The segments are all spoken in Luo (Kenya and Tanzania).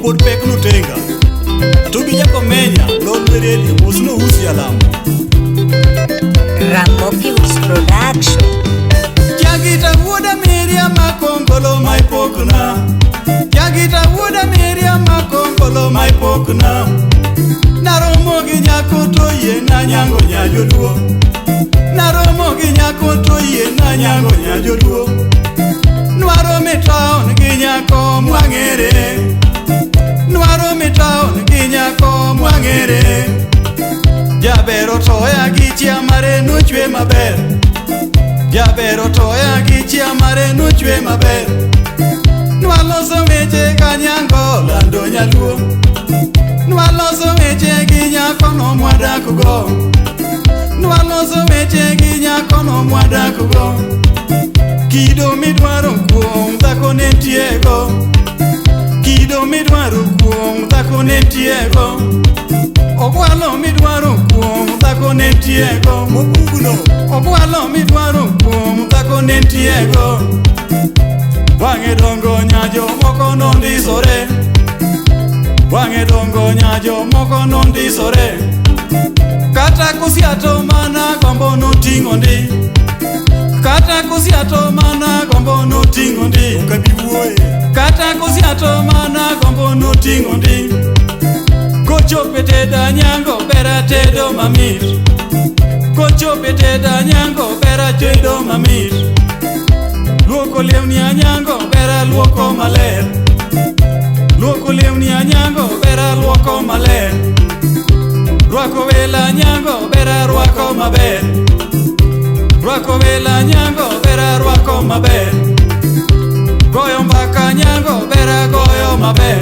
Wuod pek nutenga. Tobi Jakomenya, Lolwe Radio, mosno usi alamo. Ramogi Production. Jagita wuoda Miriam Makongolo maipokna. Jagita wuoda Miriam Makongolo maipokna. Naromo gi nyako to yie na nyango nya joluo. Naromo gi nyako to yie na nyango nya joluo. Nwaromo e town gi nyako mwang'ere. Nwaromo e town gi nyako mwang'ere. Jaber otoya gi chia mare nochwe maber. Jaber otoya gi chia mare nochwe maber. Nwaloso weche kanyango lando nyaluo. Nwaloso weche gi nyakono mwadakgo. Nwaloso weche gi nyakono mwadakgo. Kido midwaro kuom dhako ne ntiego. Kido midwaro kuom dhako ne ntiego. Ogwalo midwaro kuom dhako ne ntiego. Mopugno. Ogwalo midwaro kuom dhako ne ntiego. Wang'e dongo nya jomoko nondisore. Wang'e dongo nya jomoko nondisore. Kata kosiato mana gombo noting'o ndi. Kata kosiato mana gombo noting'o ndi. Ok abi wuoye. Kata kosiato mana gombo noting'o ndi. Kochopo tedo anyango bera tedo mamit. Kochopo tedo anyango bera tedo mamit. Luoko lewni anyango bera luoko maler. Luoko lewni anyango bera luoko maler. Rwako welo anyango bera rwako maber. Rwako welo anyango bera rwako maber. Goyo mbaka anyango bera goyo maber.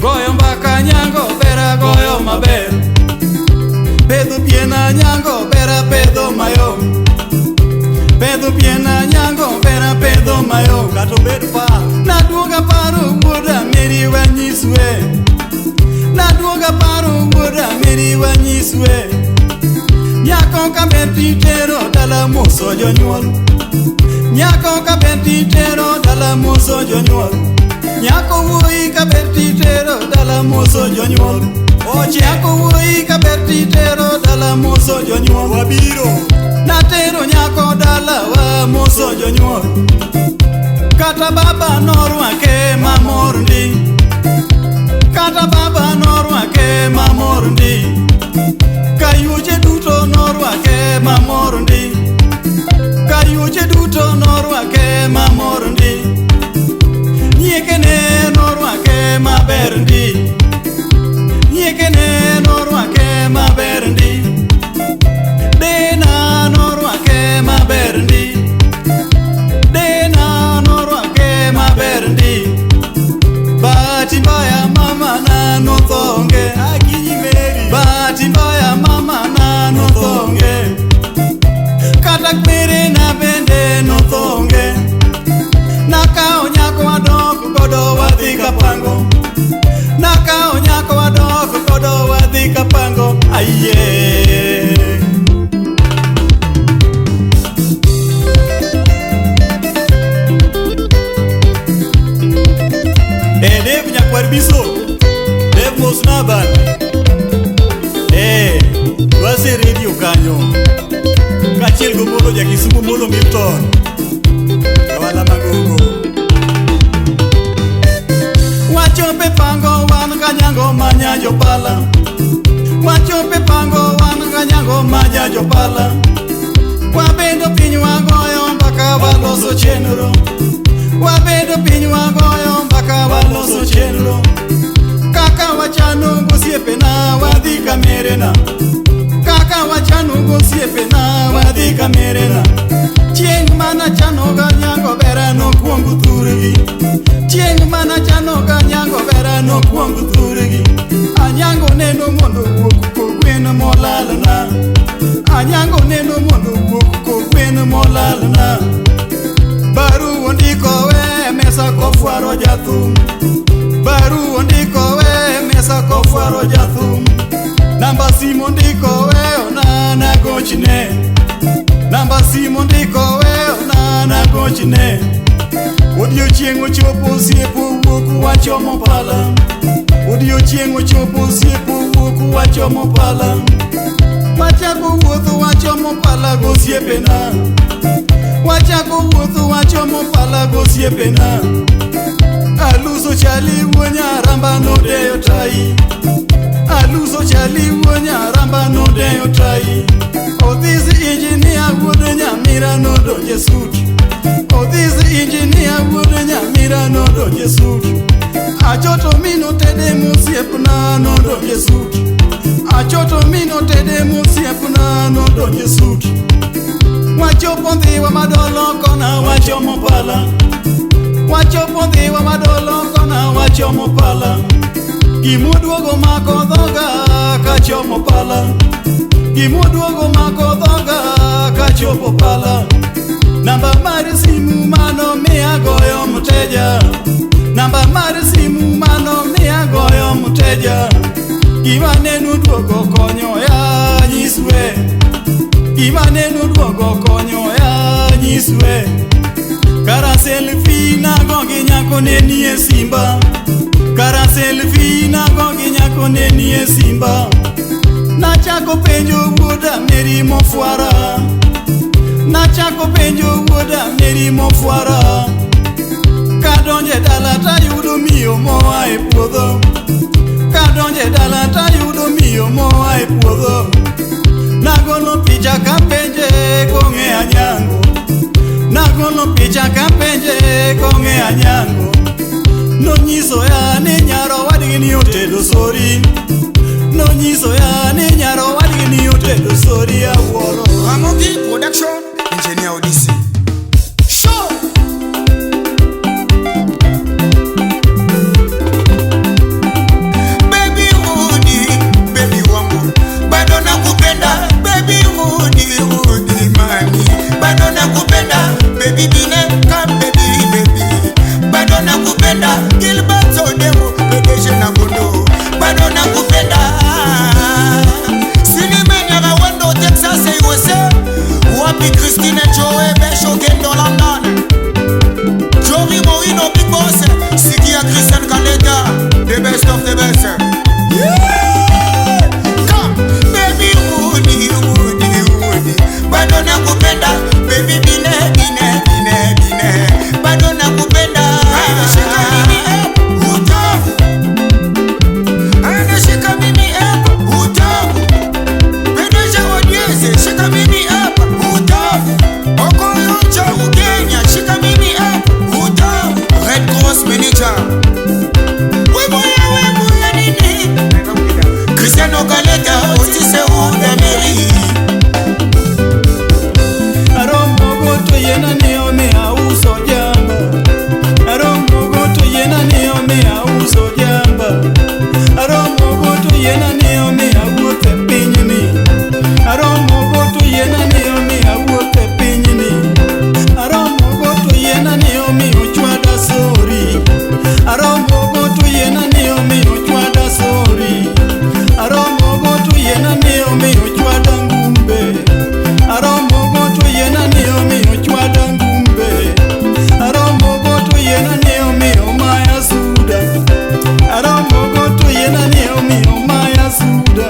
Goyo mbaka anyango bera goyo maber. Pedho pien anyango bera pedho mayom. Pedho pien anyango bera pedho mayom. Kata obed pa. Naduoga paro wuoda Meri wanyiswe. Naduoga paro wuoda Meri wanyiswe. Nyako kaber titero dala moso jonyuol. Nyako kaber titero dala moso jonyuol. Nyako wuoyi kaber titero dala moso jonyuol. Oche. Nyako wuoyi kaber titero dala moso jonyuol. Wabiro. Natero nyako dala wa moso jonyuol. Kata baba norwake mamor ndi. Kata baba norwake mamor ndi. Kayuoche duto norwake mamor ndi. Kayuoche duto norwake mamor ndi. Nyiekene norwake maber ndi. Nyiekene norwake maber ndi. Dena norwake maber ndi. Dena norwake maber ndi. Bahati mbaya mama na nothonge. Akinyi Meri. Bahati mbaya mama na nothonge. Kata kwere na bende nothonge. Nakawo nyako wadok godo wadhi kapango. Nakawo nyako wadok godo wadhi kapango. Aiye. Eh, Dave nyakwar Biso. Dave mosna bana. Eh, Lwase Radio kanyo. Kaachiel gi Omolo ja Kisumu Omolo Milton. Jawala magogo. Wachope pango wan kanyango manya jopala. Wachope pango wan kanyango manya jopala. Wabedo piny wagoyo mbaka waloso chenro. Wabedo piny wagoyo mbaka waloso chenro. Kaka wachano gosiepena wadhi kamerena. Kaka wachano gosiepena wadhi kamerena. Chieng' mana chano ga nyango bera nokwongo thurgi. Chieng' mana chano ga nyango bera nokwongo thurgi. Anyango neno mondo wuok kogwen molalna. Anyango neno mondo wuok kogwen molalna. Baru ondiko we mesa kofwaro jathum. Baru ondiko we mesa kofwaro jathum. Namba simu ondiko we onana gochne. Namba simu ondiko we onana gochne. Odiochieng' ochopo osiepo wuok wachomo pala. Odiochieng' ochopo osiepo wuok wachomo pala. Wachako wuotho wachomo pala gosiepena. Wachako wuotho wachomo pala gosiepena. Aluso chali wuo nyaramba nodeyo tai. Aluso chali wuo nyaramba nodeyo tai. Odhis injinia wuod nyamira nodonje sut. Odhis injinia wuod nyamira nodonje sut. Achoto mino tede mosiepna nodonje sut. Achoto mino tede mosiepna nodonje sut. Wachopo ndhiwa madolo kona wachomo pala. Wachopo ndhiwa madolo kona wachomo pala. Gimoduogo mako dhoga kachomo pala. Gimoduogo mako dhoga kachopo pala. Namba mar simu mano miya goyo mteja. Namba mar simu mano miya goyo mteja. Gima neno duogo konyo ya nyiswe. Gima neno duogo konyo ya nyiswe. Kara selfie nago gi nyako ne nie simba. Kara selfie nago gi nyako ne nie simba. Nachako penjo wuoda Mary Mofwara. Nachako penjo wuoda Mary Mofwara. Kadonje dala tayudo miyo moa e puodho. Kadonje dala tayudo miyo moa e puodho. Nagolo picha kapenje kong'e Anyango. Nagolo picha kapenje kong'e Anyango. Nonyiso ya ni nyaro wadgi ni otedo sori. Nonyiso ya ni nyaro wadgi ni otedo sori awuoro. Ramogi Production, Engineer Odyssey. Show! Baby Woody, baby wangu, bado nakupenda. Baby Woody, Woody mami, bado nakupenda. Baby Dine, come baby, baby, bado nakupenda. Gilbert Odemo, PDG na Gondo, bado nakupenda. Sinimenya Wendo, Texas, USA, Wapi Christine Joe, Besho Gendo London. Jory Morino, Big Boss, Sikia Christian Kaleta, the best of the best. Yeah! Come, baby Woody, Woody, Woody, bado nakupenda. Baby Bine, Bine, Bine, Bine, bado nakupenda. Anashika mimi utamu, anashika mimi utamu. Pedeja Odieze, shika mimi hapa utamu. Okoyoncha Ugenya, shika mimi hapa utamu. Red Cross Manager. Webuya, webuya nini? Cristiano Kaleta, Otise Udameri. Aromo goto yena ni ome auso jamba. Aromo goto yena ni ome auso jamba. Aromo goto yena ni ome awuothe pinyni. Aromo goto yena ni ome awuothe pinyni. Aromo goto yena ni ome ochwada sori. Aromo goto yena ni ome ochwada sori. Aromo goto yena ni ome ochwada ngumbe. Aromo goto yena ni ome ochwada ngumbe. Aromo goto yena ni ome omaya suda. Aromo goto yena ni ome omaya suda.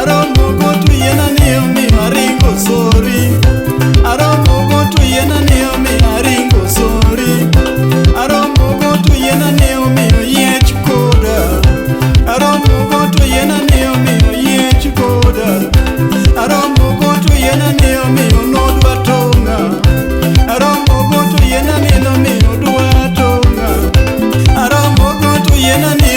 Aromo goto yena ni ome aringo sori. Aromo goto yena ni ome aringo sori. Aromo goto yena ni ome oyiech koda. Aromo goto yena ni ome oyiech koda. Aromo goto yena ni ome onodwa tonga. Aromo goto yena ni ome odwa tonga. Aromo goto yena ni